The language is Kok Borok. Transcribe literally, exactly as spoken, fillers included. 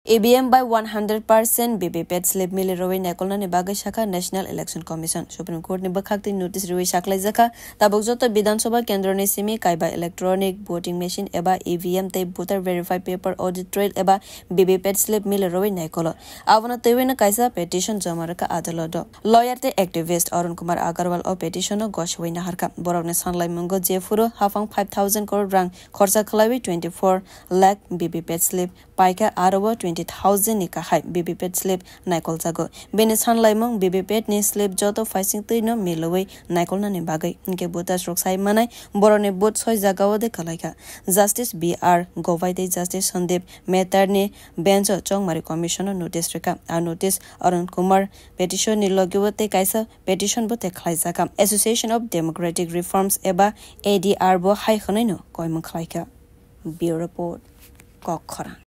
E V M bai one hundred percent V V P A T slip mili rwui naikolnani bagwi sakha National Election Commission. Supreme Court ni bwkhak twi notice rwui saklaijakha, tabuk joto Bidhan Sabha kendroni simi kaiba electronic voting machine eba E V M tei voter verified paper audit trail eba V V P A T slip mili rwui naikolo. Abono twiwino kaisa petition joma rwkha adaloto. Lawyer tei activist Arun Kumar Agarwal o petition o gosiwi naharkha. Borokni sanlaimungo jephuru haphang five thousand crore rang khorsa khlaiwi twenty four lakh V V P A T slip paikha, aro o twenty thousand ni kahai V V P A T slip naikoljago. Bini sanlaimung, V V P A T ni slip joto phaising twino milwi naikolnani bagwi. Hinkhe voters rok sai manai borokni vote soi jagao de kwlaikha. Justice B R Govai tei Justice Sandeep Mehta ni bench o chongmari commission o notice rwkha. A notice Arun Kumar petition ni logi o tei kaisa petition bo tei khlaijakha. Association of Democratic Reforms eba A D R bo hai hwnwino koimung khlaikha. Bureau Report, Kok Khorang.